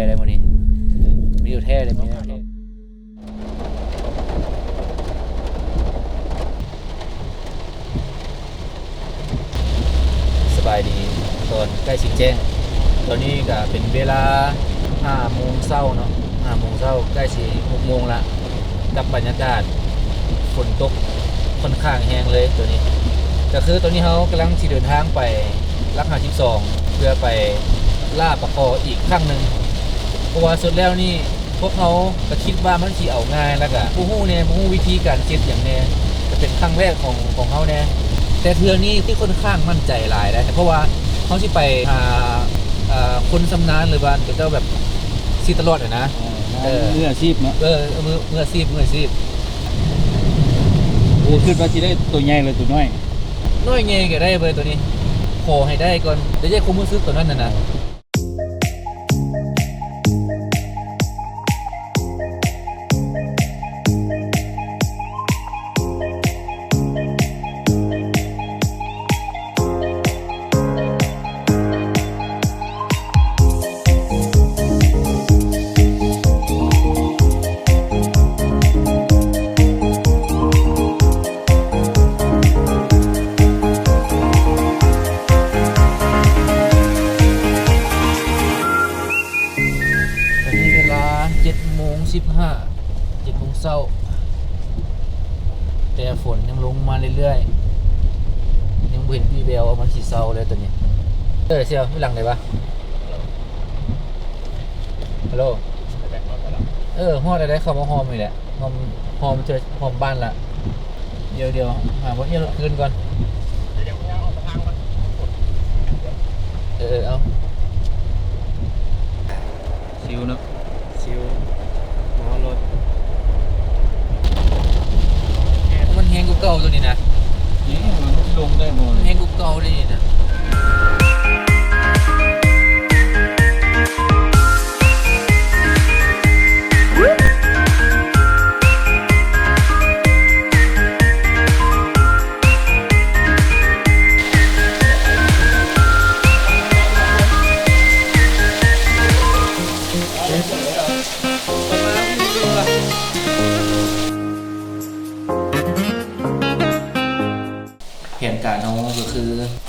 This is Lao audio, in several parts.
ໄດ້ມື້ນີ້ ມີຢູ່ແທ້ເດ້ມື້ນີ້. ສະບາຍດີ ຕອນໃກ້ຊິແຈ້ງ ຕອນນີ້ກະເປັນເວລາຫ້າໂມງເຊົ້າເນາະ ຫ້າໂມງເຊົ້າ ໃກ້ຊິຫົກໂມງລະ ກັບບັນຍາກາດຝົນຕົກຂ້ອນຂ້າງແຮງເລີຍໂຕນີ້ ກະຄືໂຕນີ້ເຮົາກຳລັງຊິເດີນທາງໄປຫຼັກຫ້າສິບສອງ ເພື່ອໄປລ່າປາຄໍອີກຄັ້ງໜຶ່ງ ເພາະວ່າສຸດແລ້ວນີ້ ພວກເຮົາກະຄິດວ່າມັນຊິເອົາງ່າຍ ລະກະບໍ່ຮູ້ແນ່ ບໍ່ຮູ້ວິທີການເຮັດຫຍັງແນ່ ກະເປັນຄັ້ງແລກຂອງ ຂອງເຮົາແນ່ ແຕ່ເທື່ອນີ້ຄືຂ້ອນຂ້າງໝັ້ນໃຈຫຼາຍໄດ໋ ເພາະວ່າເຮົາຊິໄປຫາ ເອີ ຄົນຊຳນານ ຫຼືວ່າເຂົາເຈົ້າແບບຊິຕະຫຼອດຫັ້ນນະ ເອີ ມືອາຊີບເນາະ ເອີ ມື ມືອາຊີບ ມືອາຊີບ ໂອ້ ຄິດວ່າຊິໄດ້ໂຕໃຫຍ່ ຫຼືໂຕນ້ອຍ ນ້ອຍໃຫຍ່ກະໄດ້ເວີຍໂຕນີ້ ຂໍໃຫ້ໄດ້ກ່ອນ ໄດ້ຄວາມຮູ້ສຶກໂຕນັ້ນຫັ້ນນະ. ຕອນນີ້ເວລາເຈັດໂມງສິບຫ້າ ເຈັດໂມງເຊົ້າ ແຕ່ຝົນຍັງລົງມາເລື້ອຍໆ ຍັງບໍ່ເຫັນວີ່ແວວວ່າມັນຊິເຊົາເລີຍຕອນນີ້. ເອີ ສ່ຽວ ຢູ່ຫຼັງໃດວະ? ຮັລໂຫຼ ເອີ ຮອດແລ້ວ ເຂົ້າມາຮ່ອມນີ້ແຫຼະ ຮ່ອມ ຮ່ອມເທື່ອ ຮ່ອມບ້ານລະ ດຽວ ດຽວ ຫາບ່ອນອີ່ຫຍັງຄືນກ່ອນ ເອີ ເອົາ ຊິວເນາະ ຊິວ ເໝາະລົດ ມັນແຮງກວ່າເກົ່າໂຕນີ້ນະ ນີ້ມັນລົງໄດ້ບໍ່ ມັນແຮງກວ່າເກົ່າເດ້ນີ້ນະ. ແຜນການເຮົາກະຄື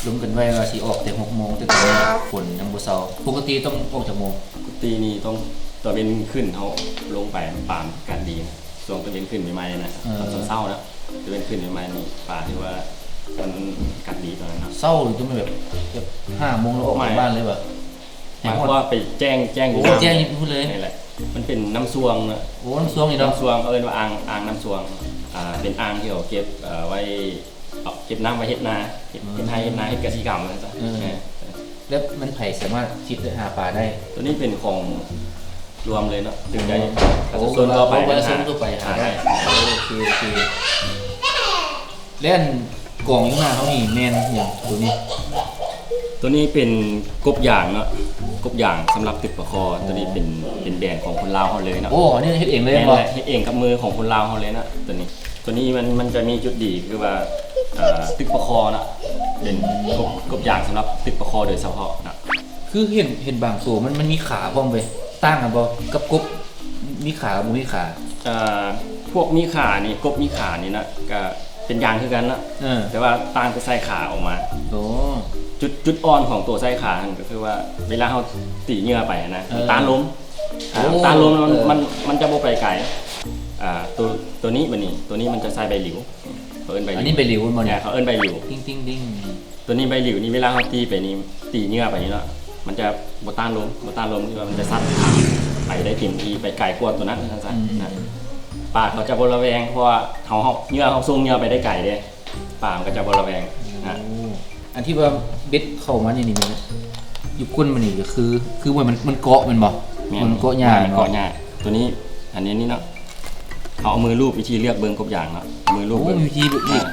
ລົມກັນໄວ້ວ່າຊິອອກແຕ່ຫົກໂມງ ແຕ່ຕອນນີ້ຝົນຍັງບໍ່ເຊົາ ປົກກະຕິຕ້ອງອອກຈັກໂມງ? ປົກກະຕິນີ້ຕ້ອງຕາເວັນຂຶ້ນ ເຮົາລົງໄປປາມັນກາດດີນະ ຊ່ວງຕາເວັນຂຶ້ນໃໝ່ໆນະ ເອີ ຕອນເຊົ້າໆນະ ຕາເວັນຂຶ້ນໃໝ່ໆນີ້ປາຖືວ່າມັນກາດດີຕອນນັ້ນເນາະ ເຊົ້ານີ້ຕ້ອງແບບ ແບບຫ້າໂມງແລ້ວອອກຈາກບ້ານເລີຍຫວາ? ໝາຍຄວາມວ່າໄປແຈ້ງ ແຈ້ງຢູ່ ໂອ້ ແຈ້ງຢູ່ພຸ້ນເລີຍ ນີ້ແຫຼະ ມັນເປັນນ້ຳຊ່ວງນະ ໂອ້ ນ້ຳຊ່ວງນີ້ເນາະ ນ້ຳຊ່ວງ ເຂົາເອີ້ນວ່າອ່າງ ອ່າງນ້ຳຊ່ວງ ອ່າ ເປັນອ່າງທີ່ເຂົາເກັບ ເອີ ໄວ້ ເອົາເກັບນ້ຳໄວ້ເຮັດນາ ເຮັດ ເຮັດໄຮ່ເຮັດນາ ເຮັດກະສິກຳວ່າຊັ້ນຊະ ເອີ ແລ້ວມັນໃຜສາມາດຄິດຫາປາໄດ້? ໂຕນີ້ເປັນຂອງລວມເລີຍເນາະ ຖືກໃຈ ໂອ້ ປະຊາຊົນທົ່ວໄປ ປະຊາຊົນທົ່ວໄປຫາໄດ້ ຫາໄດ້ ໂອເຄ ໂອເຄ ແລ້ວອັນກອງຢູ່ໜ້າເຮົານີ້ແມ່ນຫຍັງໂຕນີ້? ໂຕນີ້ເປັນກົບຢາງເນາະ ກົບຢາງສຳລັບຕຶກປາຄໍ ໂຕນີ້ເປັນ ເປັນແບຣນຂອງຄົນລາວເຮົາເລີຍເນາະ ໂອ້ ອັນນີ້ເຮັດເອງເລີຍແມ່ນບໍ່? ເຮັດເອງກັບມືຂອງຄົນລາວເຮົາເລີຍເນາະ ໂຕນີ້ ໂຕນີ້ມັນ ມັນຈະມີຈຸດດີຄືວ່າ ເອີ ຕຶກປາຄໍເນາະ ເປັນກົບ ກົບຢາງສຳລັບຕຶກປາຄໍໂດຍສະເພາະເນາະ ຄືເຫັນ ເຫັນບາງໂຕມັນ ມັນມີຂາພ້ອມເວີຍ ຕ່າງກັນບໍ່ກັບກົບ ມີຂາກັບບໍ່ມີຂາ? ເອີ ພວກມີຂານີ້ ກົບມີຂານີ້ນະ ກະເປັນຢາງຄືກັນເນາະ ເອີ ແຕ່ວ່າຕ່າງແຕ່ໃສ່ຂາອອກມາ ໂອ້ ຈຸດ ຈຸດອ່ອນຂອງໂຕໃສ່ຂາຫັ້ນກະຄືວ່າ ເວລາເຮົາຕີເຫຍື່ອໄປຫັ້ນນະ ເອີ ມັນຕ້ານລົມ ໂອ້ ອາ ຕ້ານລົມ ມັນ ເອີ ມັນ ມັນຈະບໍ່ໄປໄກ ອາ ໂຕ ໂຕນີ້ບາດນີ້ ໂຕນີ້ມັນຈະໃສ່ໃບຫຼິວ ເຂົາເອີ້ນໃບຫຼິວ ອັນນີ້ໃບຫຼິວແມ່ນບໍ່ນີ້? ເຂົາເອີ້ນໃບຫຼິວ ຕິງໆໆ ໂຕນີ້ໃບຫຼິວນີ້ ເວລາເຮົາຕີໄປນີ້ ຕີເຫຍື່ອໄປນີ້ເນາະ ມັນຈະບໍ່ຕ້ານລົມ ບໍ່ຕ້ານລົມ ຄືວ່າມັນຈະຊັດໄປໄດ້ເຕັມທີ່ ໄປໄກກວ່າໂຕນັ້ນ ວ່າຊັ້ນຊະ ອືມ ນະ ປາເຂົາຈະບໍ່ລະແວງ ເພາະວ່າເຮົາ ເຫຍື່ອ ເຮົາສົ່ງເຫຍື່ອໄປໄດ້ໄກເດ້ ປາມັນກະຈະບໍ່ລະແວງ ໂອ້ ນະ ອັນທີ່ວ່າເບັດເຂົ້າມານີ້ ນີ້ແມ່ນ ຢູ່ກົ້ນມັນນີ້ກະຄື ຄືວ່າມັນ ມັນເກາະແມ່ນບໍ່? ແມ່ນ ມັນເກາະຫຍ້າ ມັນເກາະຫຍ້າ ໂຕນີ້ ອັນນີ້ ນີ້ເນາະ ເຮົາເອົາມືລູບ ວິທີເລືອກເບິ່ງກົບຢາງເນາະ ເອົາມືລູບ ໂອ້ ເບິ່ງ ມີວິທີເລືອກອີກ ໂ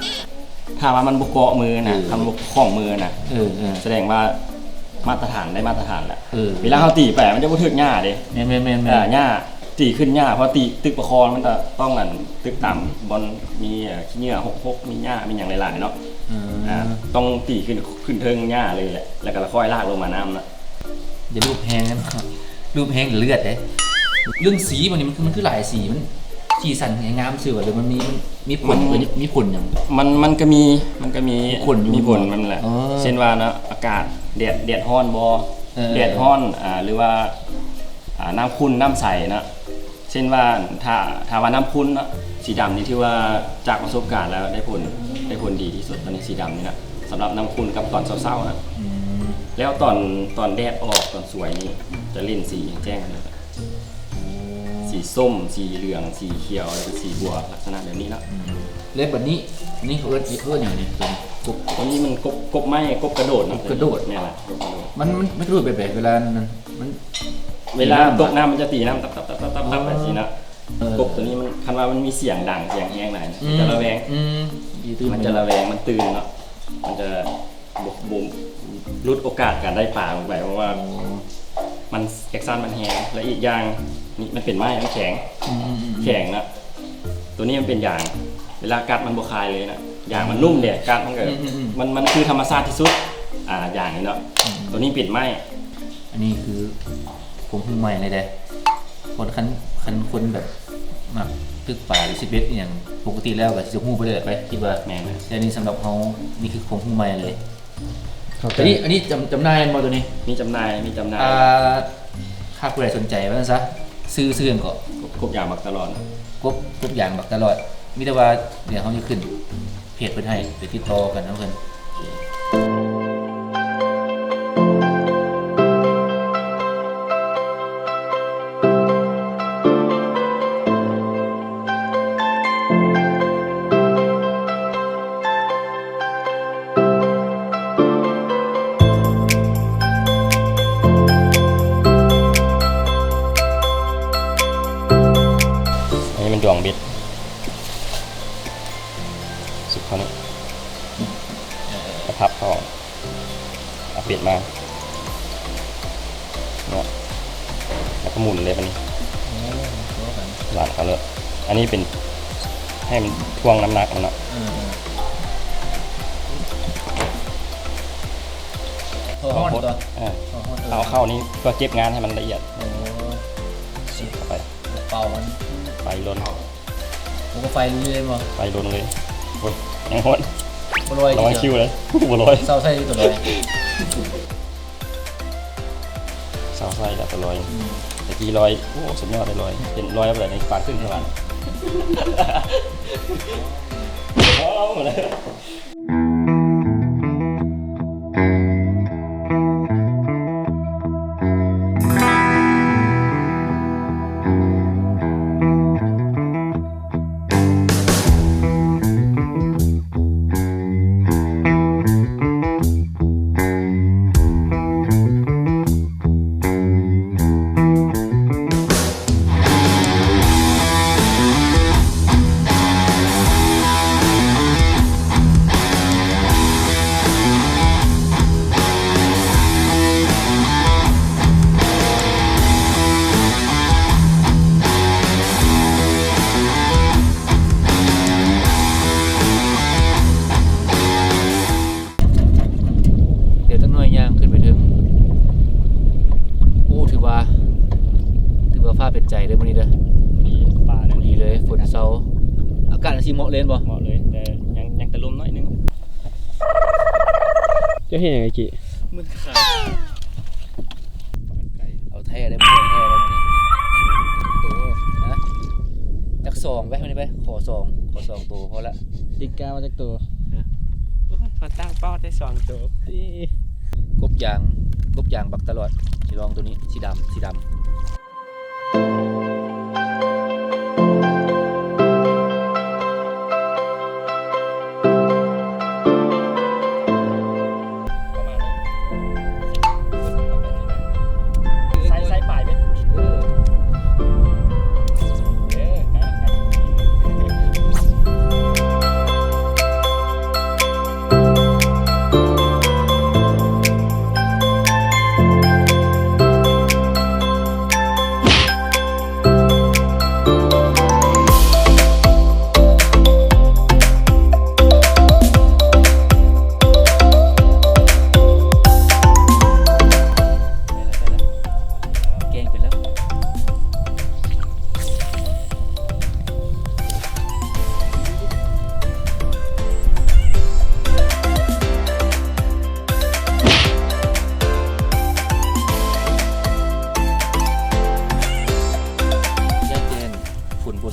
ອ້ ຖ້າວ່າມັນບໍ່ເກາະມືນະ ເອີ ຖ້າມັນບໍ່ຂ້ອງມືນະ ເອີ ເອີ ສະແດງວ່າມາດຕະຖານ ໄດ້ມາດຕະຖານແລ້ວ ເອີ ເວລາເຮົາຕີໄປມັນຈະບໍ່ຖືກຫຍ້າເດ້ ແມ່ນໆໆໆ ເອີ ຫຍ້າ ຕີຂຶ້ນຫຍ້າ ເພາະຕີຕຶກປາຄໍມັນຈະຕ້ອງອັນ ຕຶກຕາມບ່ອນມີ ເອີ ຂີ້ເຫຍື້ອຫົກຫົກ ມີຫຍ້າ ມີຫຍັງຫຼາຍໆເນາະ ເອີ ອາ ຕ້ອງຕີຂຶ້ນ ຂຶ້ນເທິງຫຍ້າເລີຍແຫຼະ ແລ້ວກະລະຄ່ອຍລາກລົງມານຳເນາະ ຢ່າລູບແຮງເນາະ ຮູບແຮງເລືອດເດ້. ເລື່ອງສີມັນນີ້ ມັນຄື ມັນຄືຫຼາຍສີ ມັນສີສັນໃຫ້ງາມຊື່ວ່າ ຫຼືມັນມີ ມັນມີຜົນ ມັນ ມີ ມີຜົນຫຍັງ? ມັນ ມັນກະມີ ມັນກະມີ ມີຜົນຢູ່ ມີຜົນມັນແຫຼະ. ອໍ ເຊັ່ນວ່າເນາະ ອາກາດ ແດດ ແດດຮ້ອນບໍ່ ເອີ ແດດຮ້ອນ ເອີ ອ່າ ຫຼືວ່າ ອ່າ ນ້ຳຂຸ່ນ ນ້ຳໃສເນາະ. ເຊັ່ນວ່າ ຖ້າ ຖ້າວ່ານ້ຳຂຸ່ນເນາະ ສີດຳນີ້ຖືວ່າຈາກປະສົບການແລ້ວໄດ້ຜົນ ໄດ້ຜົນດີທີ່ສຸດ. ຕອນນີ້ສີດຳນີ້ນະ ສຳລັບນ້ຳຂຸ່ນກັບຕອນເຊົ້າໆນະ. ອືມ ແລ້ວຕອນ ຕອນແດດອອກ ຕອນສວຍນີ້ ຈະຫຼິ້ນສີແຈ້ງເລີຍ ອໍ ສີສົ້ມ ສີເຫຼືອງ ສີຂຽວ ແລ້ວກໍສີບົວ ລັກສະນະແບບນີ້ເນາະ. ອືມ ແລ້ວບັດນີ້ ນີ້ເຂົາເອີ້ນ ເອີ້ນຫຍັງນີ້? ຕົວນີ້ກົບ ຕົວນີ້ມັນກົບ ກົບໄມ້ ກົບກະໂດດເນາະ. ກົບກະໂດດ ແມ່ນລະ ກົບກະໂດດ. ມັນ ມັນ ມັນກະໂດດແບບໃດ? ເວລາມັນ ມັນ ເວລາຕົກນ້ຳມັນຈະຕີນ້ຳ ຕັບໆໆໆ ອໍ ແບບຊີ້ນະ. ເອີ ກົບຕົວນີ້ມັນ ຄັນວ່າມັນມີສຽງດັງ ສຽງແຮງຫຼາຍນະ ອືມ ມັນຈະລະແວງ ອືມ ມັນຈະລະແວງ ມັນຕື່ນເນາະ ມັນຈະບໍ່ ບໍ່ ຫຼຸດໂອກາດການໄດ້ປາລົງໄປ ເພາະວ່າ ອໍ ມັນ ແອັກຊັນມັນແຮງ ແລະ ອີກຢ່າງນີ້ມັນເປັນໄມ້ ມັນແຂງ ອືມໆໆໆ ແຂງນະ. ຕົວນີ້ມັນເປັນຢາງ ເວລາກັດມັນບໍ່ຄາຍເລີຍນະ ຢາງມັນນຸ້ມເດ້ ອືມ ກັດມັນກໍ ອືມໆໆ ມັນ ມັນຄືທຳມະຊາດທີ່ສຸດ ອ່າ ຢາງນີ້ເນາະ. ອືມໆ ຕົວນີ້ເປັນໄມ້ ອັນນີ້ຄືຄວາມຮູ້ໃໝ່ເລີຍເດ້ ຄົນ ຄັນ ຄັນຄົນແບບມັກຕຶກປາ ຫຼື ຊິເບັດອີ່ຫຍັງ ປົກກະຕິແລ້ວກໍຊິຮູ້ໄປເລີຍໄປ ຄິດວ່າ. ແມ່ນ ແຕ່ນີ້ສຳລັບເຮົາ ນີ້ຄືຄວາມຮູ້ໃໝ່ເລີຍ. ເຂົ້າໃຈ. ອັນນີ້ ອັນນີ້ຈຳ ຈຳໜ່າຍແມ່ນບໍ່ຕົວນີ້? ມີຈຳໜ່າຍ ມີຈຳໜ່າຍ. ອ່າ ຖ້າຜູ້ໃດສົນໃຈວ່າຊັ້ນຊະ ຊື່ ຊື່ຫຍັງເກາະ? ກົບ ກົບຢາງບັກຕະຫຼອດ. ກົບ ກົບຢາງບັກຕະຫຼອດ. ມີແຕ່ວ່າດຽວເຮົາຈະຂຶ້ນເພຈເພິ່ນໃຫ້ ໄປຕິດຕໍ່ກັນນຳເພິ່ນ. ອັນນີ້ແມ່ນດວງເບັດ ສຸກເທົ່ານີ້ ກະພັບເຂົ້າ. ເອົາເບັດມາເນາະ ແລ້ວກໍໝູນເລີຍບາດນີ້. ໂອ້ ເຂົ້າກັນ ຫຼານເຂົ້າເລີຍ. ອັນນີ້ເປັນໃຫ້ມັນຖ່ວງນ້ຳໜັກມັນເນາະ. ເອີ ເອີ ເຂົ້າຮ້ອນຕົວະ ເອີ ເຂົ້າຮ້ອນ ເອີ ເອົາເຂົ້ານີ້ເພື່ອເກັບງານໃຫ້ມັນລະອຽດ. ໂອ້ ເອົາໄປ ເປົ່າມັນ ໄຟລົນ. ໂອ້ ໄຟລຸຍເລີຍບໍ່? ໄຟລົນເລີຍ. ໂອ້ຍ ຍັງຮ້ອນ ບໍ່ລອຍ ລອຍຄິວເລີຍ ບໍ່ລອຍ. ເຊົາໃສ່ຕົວລອຍ ເຊົາໃສ່ແລ້ວຕົວລອຍ. ອືມ ແຕ່ກີ້ລອຍ ໂອ້ ສຸດຍອດເລີຍລອຍ ເປັນລອຍແບບໃດ ປານຂຶ້ນສະຫວັນ. ເອົາແລ້ວ. ດຽວຈັກໜ້ອຍຍ່າງຂຶ້ນໄປເທິງ. ໂອ້ ຖືວ່າ ຖືວ່າຟ້າເປັນໃຈເດີມື້ນີ້ເດີ. ພໍດີຟ້າ ພໍດີເລີຍ ຝົນເຊົາ. ອາກາດຊິເໝາະເລີຍແມ່ນບໍ່? ເໝາະເລີຍ ແຕ່ຍັງ ຍັງແຕ່ລົມໜ້ອຍໜຶ່ງ. ເຈົ້າເຮັດຫຍັງໄອ້ກີ້? ມຶນຂາ. ເອົາແທ້ເດ້ ເອົາແທ້ເດ້ມື້ນີ້. ໂຕ ຮະ? ຈັກສອງໄປມື້ນີ້ໄປ ຂໍສອງ ຂໍສອງໂຕພໍລະ. ຕິກກາວ່າຈັກໂຕ? ຮະ? ໂອ້ຍ ເຮົາຕັ້ງເປົ້າແຕ່ສອງໂຕ. ກົບຢາງ ກົບຢາງບັກຕະຫຼອດ. ຊິລອງໂຕນີ້ ສີດຳ ສີດຳ. ປະມານນັ້ນ ໃສ່ ໃສ່ປາຍເບັດ ເອີ ເອີ ໃກ້ແລ້ວ ໃກ້ແລ້ວ.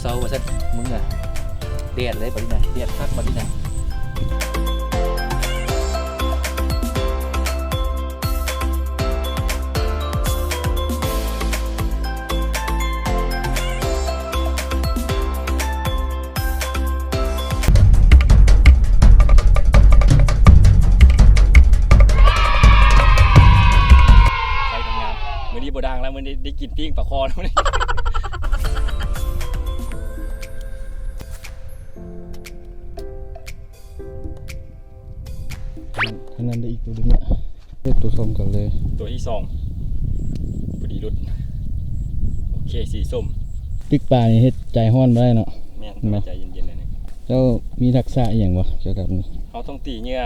ເອົາວ່າຊັ້ນ ມຶງນະ ແດດເລີຍບັດນີ້ນະ ແດດຄັກບັດນີ້ນະ. ໄຟງາມໆ ມື້ນີ້ບໍ່ດ່າງແລ້ວ ມື້ນີ້ໄດ້ກິນປີ້ງປາຄໍແລ້ວມື້ນີ້. ອັນນັ້ນໄດ້ອີກຕົວໜຶ່ງລະ ເຮັດຕົວສ່ອມກັນເລີຍ ຕົວທີສອງ ພໍດີຫຼຸດ. ໂອເຄ ສີສົ້ມ. ຕຶກປານີ້ເຮັດໃຈຮ້ອນບໍ່ໄດ້ເນາະ. ແມ່ນ ຕ້ອງໃຈເຢັນໆ ແນວນີ້. ເຈົ້າມີທັກສະອີ່ຫຍັງບໍ່ກ່ຽວກັບນີ້? ເຮົາຕ້ອງຕີເຫຍື່ອ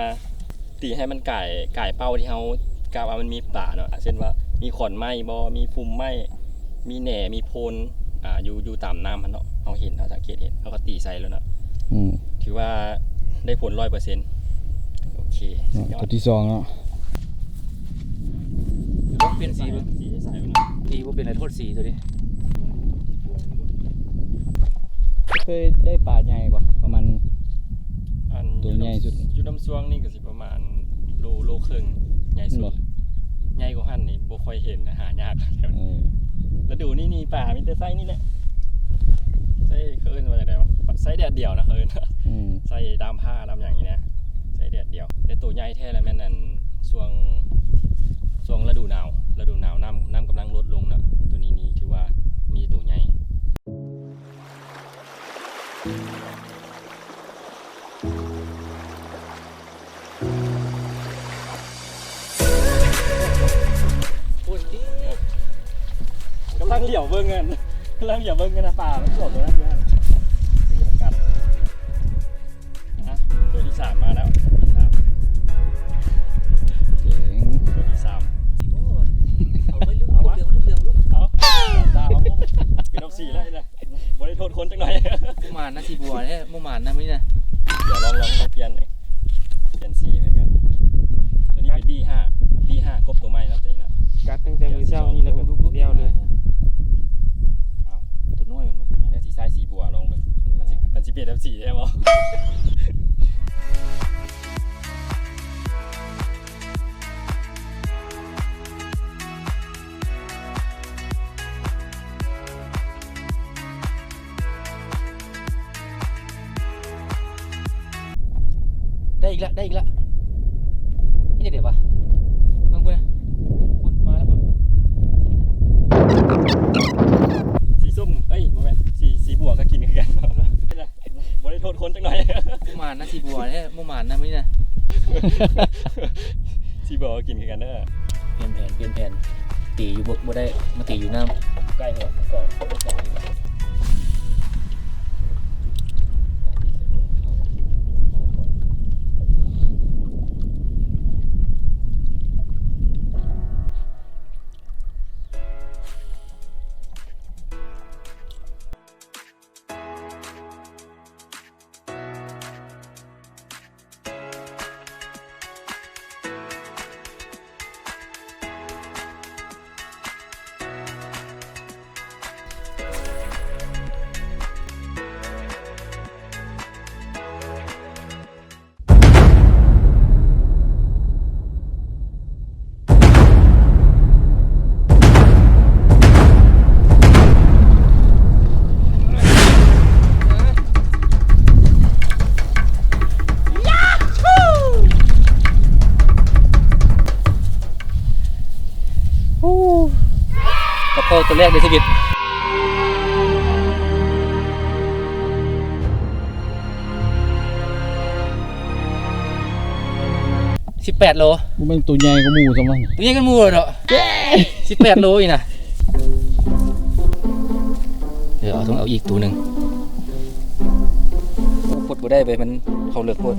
ຕີໃຫ້ມັນກາຍ ກາຍເປົ້າທີ່ເຮົາກະວ່າມັນມີປາເນາະ ເຊັ່ນວ່າມີຂອນໄມ້ບໍ່ ມີຟຸມໄມ້ ມີແໜ່ ມີໂພນ ອ່າ ຢູ່ ຢູ່ຕາມນ້ຳຫັ້ນເນາະ ເຮົາເຫັນ ເຮົາສັງເກດເຫັນ ເຮົາກໍຕີໃສ່ໂລດເນາະ. ອືມ ຖືວ່າໄດ້ຜົນຮ້ອຍເປີເຊັນ. ໂອເຄ ສຸດຍອດ. ຕົວທີສອງເນາະ ລອງປ່ຽນສີເບິ່ງ ສີໃສໆ ເນາະ. ຕີບໍ່ເປັນ ໂທດສີຕົວນີ້. ເຄີຍໄດ້ປາໃຫຍ່ບໍ່? ປະມານ ອັນ ຕົວໃຫຍ່ສຸດ ຢູ່ນ້ຳຊ່ວງນີ້ກໍຊິປະມານໂລ ໂລເຄິ່ງ ໃຫຍ່ສຸດ. ແມ່ນບໍ່? ໃຫຍ່ກວ່າຫັ້ນນີ້ບໍ່ຄ່ອຍເຫັນນະ ຫາຍາກແຖວນີ້. ເອີ ລະດູນີ້ນີ້ປາມີແຕ່ໄຊນີ້ແຫຼະ ໄຊ ເຂົາເອີ້ນວ່າຈັ່ງໃດວະ ໄຊແດດດຽວນະ ເຂົາເອີ້ນ. ອືມ ໄຊດາມພ້າດາມຫຍັງນີ້ນະ ໄຊແດດດຽວ. ແຕ່ໂຕໃຫຍ່ແທ້ລະແມ່ນອັນ ຊ່ວງ ຊ່ວງລະດູໜາວ ລະດູໜາວ ນ້ຳ ນ້ຳກຳລັງລົດລົງເນາະ. ໂຕນີ້ນີ້ຖືວ່າມີແຕ່ໂຕໃຫຍ່. ກຳລັງຫຼຽວເບິ່ງອັນ ກຳລັງຫຼຽວເບິ່ງອັນນະ ປາມັນສວມຕົວນັ້ນຢູ່ຫັ້ນ ມັນກັດ. ອ່ະ ຕົວທີສາມມາແລ້ວ ຕົວທີສາມ ເກັ່ງ ຕົວທີສາມ. ໂອ້ ເອົາໄວ້ເລື່ອງ ເອົາວະ ເລື່ອງ ເລື່ອງ ເອົາ ເປັນອອກຊີແລ້ວນີ້ນະ ບໍ່ໄດ້ໂທດຄົນຈັກໜ້ອຍ. ບໍ່ໝານນະ ສີບົວເດ້ ບໍ່ໝານນະມື້ນີ້ນະ. ດຽວລອງ ລອງ ລອງປ່ຽນ ປ່ຽນສີເໝືອນກັນ. ຕົວນີ້ເປັນບີຫ້າ ບີຫ້າ ກົບຕົວໃໝ່ເນາະ ຕົວນີ້ເນາະ. ກັດຕັ້ງແຕ່ມື້ເຊົ້ານີ້ແລ້ວກໍດຽວເລີຍ. ເອົາ ຕົວນ້ອຍມັນບໍ່ມີຫຍັງ ດຽວຊິໃສ່ສີບົວລອງເບິ່ງ ມັນຊິ ມັນຊິປ່ຽນແບບສີແທ້ບໍ່? ໄດ້ອີກລະ ໄດ້ອີກລະ ເຮັດຈັ່ງໃດວະ? ເບິ່ງພຸ້ນນະ ພຸ້ນມາແລ້ວພຸ້ນ. ສີສົ້ມ ເອີຍ ບໍ່ແມ່ນ ສີ ສີບົວກໍກິນຄືກັນເນາະ. ບໍ່ໄດ້ໂທດຄົນຈັກໜ້ອຍ. ບໍ່ໝານນະ ສີບົວເດ້ ບໍ່ໝານນະມື້ນີ້ນະ. ສີບົວກໍກິນຄືກັນເດີ. ປ່ຽນແຜນ ປ່ຽນແຜນ ຕີຢູ່ບົກບໍ່ໄດ້ ມາຕີຢູ່ນ້ຳ. ໃກ້ຫົວກ່ອນ. ໂອ້ ປາຄໍຕົວແລກໃນຊີວິດ. ສິບແປດໂລ. ບໍ່ແມ່ນໂຕໃຫຍ່ກວ່າໝູ່ຊ້ຳວະ? ໂຕໃຫຍ່ກວ່າໝູ່ເນາະ. ເຢ້ ສິບແປດໂລອີກນະ. ເອີ ເອົາ ຕ້ອງເອົາອີກໂຕໜຶ່ງ. ໂອ້ ປົດບໍ່ໄດ້ເວີຍ ມັນເຂົ້າເລິກໂພດ.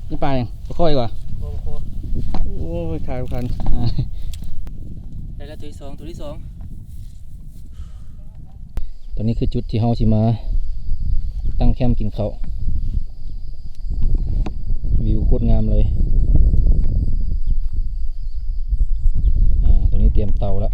ນີ້ປາຫຍັງ? ປາຄໍອີກຫວາ? ບໍ່ ບໍ່ຄໍ. ໂອ້ຍ ຂາຍບໍ່ຄັນ. ໄດ້ແລ້ວ ຕົວທີສອງ ຕົວທີສອງ. ຕອນນີ້ຄືຈຸດທີ່ເຮົາຊິມາຕັ້ງແຄມກິນເຂົ້າ ວິວໂຄດງາມເລີຍ. ອາ ຕອນນີ້ຕຽມເຕົາລະ.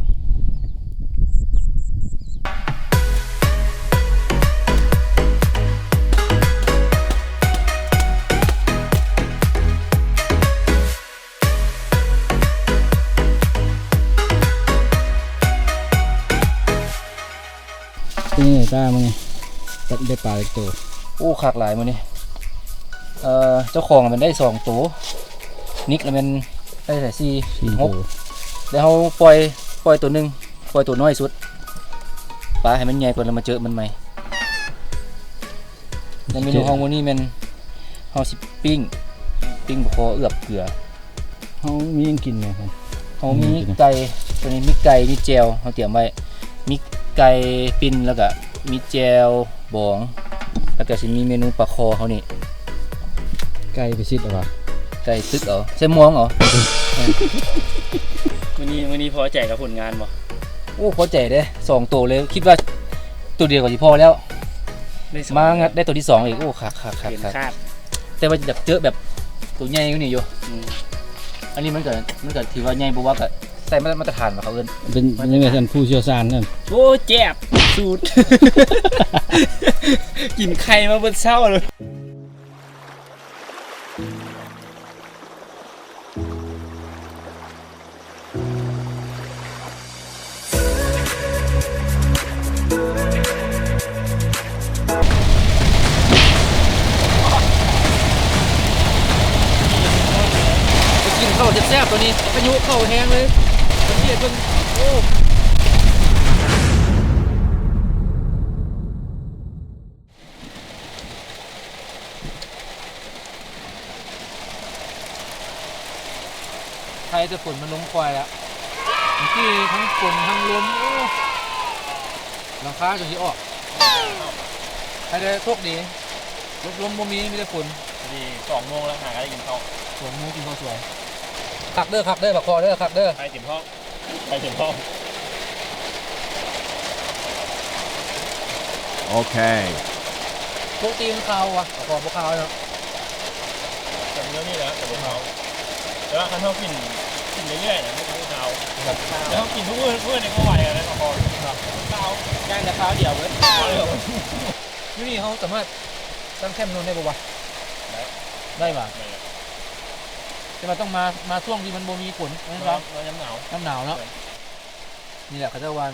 ເປັນຈັ່ງໃດຕາມື້ນີ້ ໄດ້ປາຈັກໂຕ? ໂອ້ ຄັກຫຼາຍມື້ນີ້. ເອີ ເຈົ້າຂອງແມ່ນໄດ້ສອງໂຕ, ນິກລະແມ່ນໄດ້ເທົ່າໃດ ສີ່ ສີ່ ຫົກໂຕ. ແລ້ວເຮົາປ່ອຍ ປ່ອຍໂຕໜຶ່ງ ປ່ອຍໂຕນ້ອຍສຸດ ປາໃຫ້ມັນໃຫຍ່ກ່ອນ ແລ້ວມາເຈີມັນໃໝ່. ແລະເມນູເຮົາມື້ນີ້ແມ່ນເຮົາຊິປີ້ງ ປີ້ງປາຄໍເອືອບເກືອ. ເຮົາມີຫຍັງກິນແດ່? ເຮົາມີໄກ່ ໂຕນີ້ມີໄກ່ ມີແຈ່ວ ເຮົາຕຽມໄວ້ ມີໄກ່ປີ້ງ ແລ້ວກະມີແຈ່ວບອງ ແລ້ວກະຊິມີເມນູປາຄໍເຮົານີ້. ໄກ່ໄປຊິດເອົາຫວາ? ໄກ່ຕຶກເອົາ ໃສ່ມວງເອົາ. ມື້ນີ້ ມື້ນີ້ພໍໃຈກັບຜົນງານບໍ່? ໂອ້ ພໍໃຈເດ້ ສອງໂຕເລີຍ ຄິດວ່າໂຕດຽວກໍຊິພໍແລ້ວ ມາງັດໄດ້ໂຕທີສອງອີກ. ໂອ້ ຄັກໆໆໆ ເກີນຄາດ. ແຕ່ວ່າຢາກເຈີແບບໂຕໃຫຍ່ກວ່ານີ້ຢູ່. ອືມ ອັນນີ້ມັນກໍ ມັນກໍຖືວ່າໃຫຍ່ ບໍ່ວ່າກໍໃຊ້ມາດຕະຖານວ່າເຂົາເອີ້ນ ເປັນ ມາດຕະຖານ ຍັງວ່າຊັ້ນ ຜູ້ຊ່ຽວຊານນັ້ນ. ໂອ້ ແຈບ ສູດ ກິນໄຂ່ມາເບິດເຊົ້າເລີຍ. ໄປກິນເຂົ້າແຊບໆ ຕອນນີ້ ພາຍຸເຂົ້າແຮງເລີຍ ສັງເກດເບິ່ງ ໂອ້. ໄຄແຕ່ຝົນມັນລົງຄ່ອຍແລ້ວ ເມື່ອກີ້ທັງຝົນທັງລົມ ໂອ້ ຫຼັງຄາຈົນຊິອອກ. ໄຄແຕ່ໂຊກດີ ລົມບໍ່ມີ ມີແຕ່ຝົນ. ພໍດີສອງໂມງແລ້ວ ຫາກໍໄດ້ກິນເຂົ້າ ສອງໂມງກິນເຂົ້າສວຍ. ຄັກເດີ ຄັກເດີ ປາຄໍເດີ ຄັກເດີ ໄຄເຕັມທ້ອງ. ໄປເຖິງຫ້ອງ ໂອເຄ ປົກຕິມັນຄາວຫວາ? ບໍ່ຄາວເນາະ ແບບແນວນີ້ແຫຼະ ແຕ່ບໍ່ຄາວ ແຕ່ວ່າຄັນເຮົາກິນ ກິນເລື້ອຍໆນະ ມັນກໍບໍ່ຄາວ ແບບ ແຕ່ເຮົາກິນທຸກມື້ ທຸກມື້ນີ້ບໍ່ໄຫວແລ້ວນະ ຄາວ ຄາວ ຢ້ານແຕ່ຄາວດຽວເບິດ. ຢູ່ນີ້ເຮົາສາມາດຕັ້ງແຄມນອນໄດ້ບໍ່ວະ? ໄດ້ ໄດ້ຫວາ? ໄດ້ ແຕ່ວ່າຕ້ອງມາ ມາຊ່ວງທີ່ມັນບໍ່ມີຝົນ ແມ່ນບໍ່? ມາຍາມໜາວ ຍາມໜາວເນາະ. ນີ້ແຫຼະ ເຂົາເຈົ້າວ່າ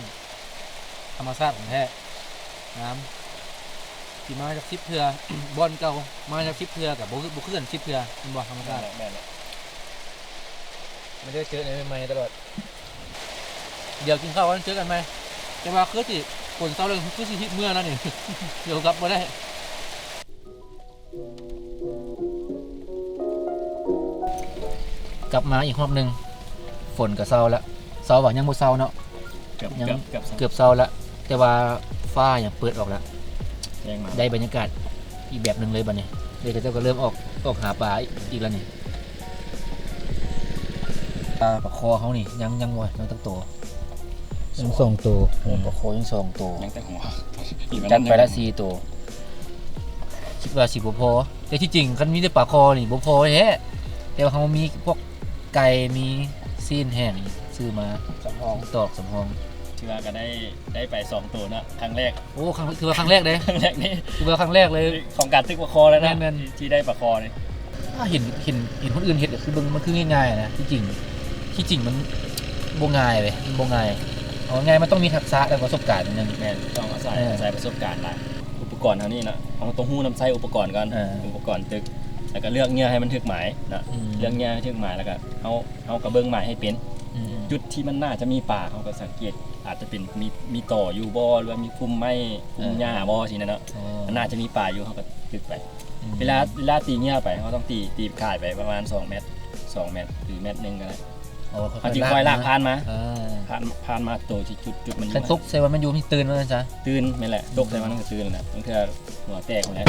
ທຳມະຊາດຂອງແທ້ ງາມ ຊິມາຈັກສິບເທື່ອ ບ່ອນເກົ່າ ມາຈັກສິບເທື່ອກໍບໍ່ ບໍ່ຄືກັນສິບເທື່ອ ແມ່ນບໍ່? ທຳມະຊາດ ແມ່ນແຫຼະ ແມ່ນແຫຼະ ມັນຈະເຈີແນວໃໝ່ໆຕະຫຼອດ. ດຽວກິນເຂົ້າກັນ ເຈີກັນໃໝ່ ແຕ່ວ່າຄືຊິ ຝົນເຊົາແລ້ວ ຄືຊິເມືອແລ້ວນີ້ ດຽວກັບບໍ່ໄດ້. ກັບມາອີກຮອບໜຶ່ງ ຝົນກໍເຊົາລະ ເຊົາຫວາ? ຍັງບໍ່ເຊົາເນາະ ເກືອບ ຍັງ ເກືອບ ເກືອບເຊົາ ເກືອບເຊົາລະ ແຕ່ວ່າຟ້າຍັງເປີດອອກລະ ແຈ້ງມາ ໄດ້ບັນຍາກາດອີກແບບໜຶ່ງເລີຍບັດນີ້. ເລີຍເຂົາເຈົ້າກໍເລີ່ມອອກ ອອກຫາປາອີກລະນີ້. ປາ ປາຄໍເຮົານີ້ຍັງ ຍັງບໍ່ ຍັງຈັກໂຕ? ຍັງສອງໂຕ ອືມ ປາຄໍຍັງສອງໂຕ ຍັງແຕ່ຫົວ ຈັດໄປລະສີ່ໂຕ ຄິດວ່າຊິບໍ່ພໍ. ແຕ່ທີ່ຈິງຄັນມີແຕ່ປາຄໍນີ້ບໍ່ພໍແທ້ ແຕ່ວ່າເຮົາມີພວກໄກ່ ມີຊີ້ນແຫ້ງ ຊື້ມາສຳຮອງ ຕອກສຳຮອງ ຖືວ່າກໍໄດ້ ໄດ້ໄປສອງໂຕເນາະ ຄັ້ງແລກ. ໂອ້ ຄັ້ງ ຖືວ່າຄັ້ງແລກເດ້ ຄັ້ງແລກນີ້ ຖືວ່າຄັ້ງແລກເລີຍ ຂອງການຕຶກປາຄໍແລ້ວເນາະ ແມ່ນໆ ທີ່ໄດ້ປາຄໍນີ້. ອ່າ ເຫັນ ເຫັນ ເຫັນຄົນອື່ນເຮັດກໍຄືເບິ່ງ ມັນຄືງ່າຍໆນະ ທີ່ຈິງ ທີ່ຈິງມັນບໍ່ງ່າຍເວີຍ ມັນບໍ່ງ່າຍ. ເອົາງ່າຍ ມັນຕ້ອງມີທັກສະ ແລະ ປະສົບການໜຶ່ງ. ແມ່ນ ຕ້ອງອາໄສ ເອີ ອາໄສປະສົບການຫຼາຍ. ອຸປະກອນເຮົານີ້ເນາະ ເຮົາຕ້ອງຮູ້ນຳໃຊ້ອຸປະກອນກ່ອນ ເອີ ອຸປະກອນຕຶກ ແລ້ວກໍເລືອກເຫຍື່ອໃຫ້ມັນຖືກໝາຍເນາະ ອືມ ເລືອກເຫຍື່ອໃຫ້ຖືກໝາຍ ແລ້ວກໍເຮົາ ເຮົາກໍເບິ່ງໝາຍໃຫ້ເປັນ ອືມໆ ຈຸດທີ່ມັນໜ້າຈະມີປາ ເຮົາກໍສັງເກດ ອາດຈະເປັນ ມີ ມີຕໍຢູ່ບໍ່ ຫຼືວ່າມີພຸ່ມໄມ້ ພຸ່ມຫຍ້າບໍ່ ຊີ້ນະເນາະ ເອີ ມັນໜ້າຈະມີປາຢູ່ ເຮົາກໍຕຶກໄປ ອືມ ເວລາ ເວລາຕີເຫຍື່ອໄປ ເຮົາຕ້ອງຕີ ຕີຂາຍໄປປະມານສອງແມັດ ສອງແມັດ ຫຼືແມັດໜຶ່ງກໍໄດ້ ເຮົາຈຶ່ງຄ່ອຍລາກຜ່ານມາ ເອີ ຜ່ານ ຜ່ານມາໂຕທີ່ຈຸດ ຈຸດມັນຢູ່ ຄັນຕົກໃສ່ວ່າມັນຢູ່ ມັນຕື່ນວ່າຊັ້ນຊະ ຕື່ນ ແມ່ນແຫຼະ ຕົກໃສ່ມັນກໍຕື່ນແຫຼະ ບາງເທື່ອ ຫົວແຕກພຸ້ນແຫຼະ.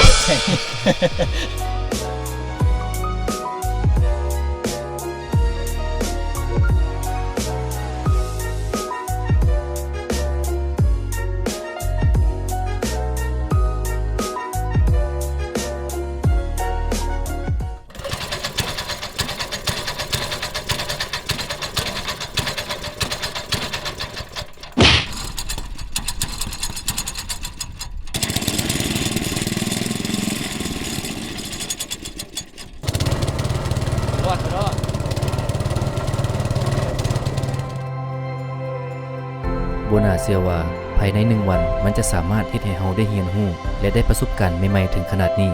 ບໍ່ໜ້າເຊື່ອວ່າພາຍໃນໜຶ່ງວັນ ມັນຈະສາມາດເຮັດໃຫ້ເຮົາໄດ້ຮຽນຮູ້ ແລະ ໄດ້ປະສົບການໃໝ່ໆເຖິງຂະໜາດນີ້,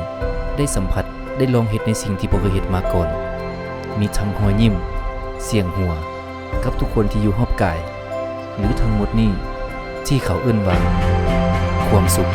ໄດ້ສຳຜັດ, ໄດ້ລອງເຮັດໃນສິ່ງທີ່ບໍ່ເຄີຍເຮັດມາກ່ອນ. ມີທັງຮອຍຍິ້ມ, ສຽງຫົວ ກັບທຸກຄົນທີ່ຢູ່ຮອບກາຍ ຫຼື ທັງໝົດນີ້ທີ່ເຂົາເອີ້ນວ່າຄວາມສຸກ.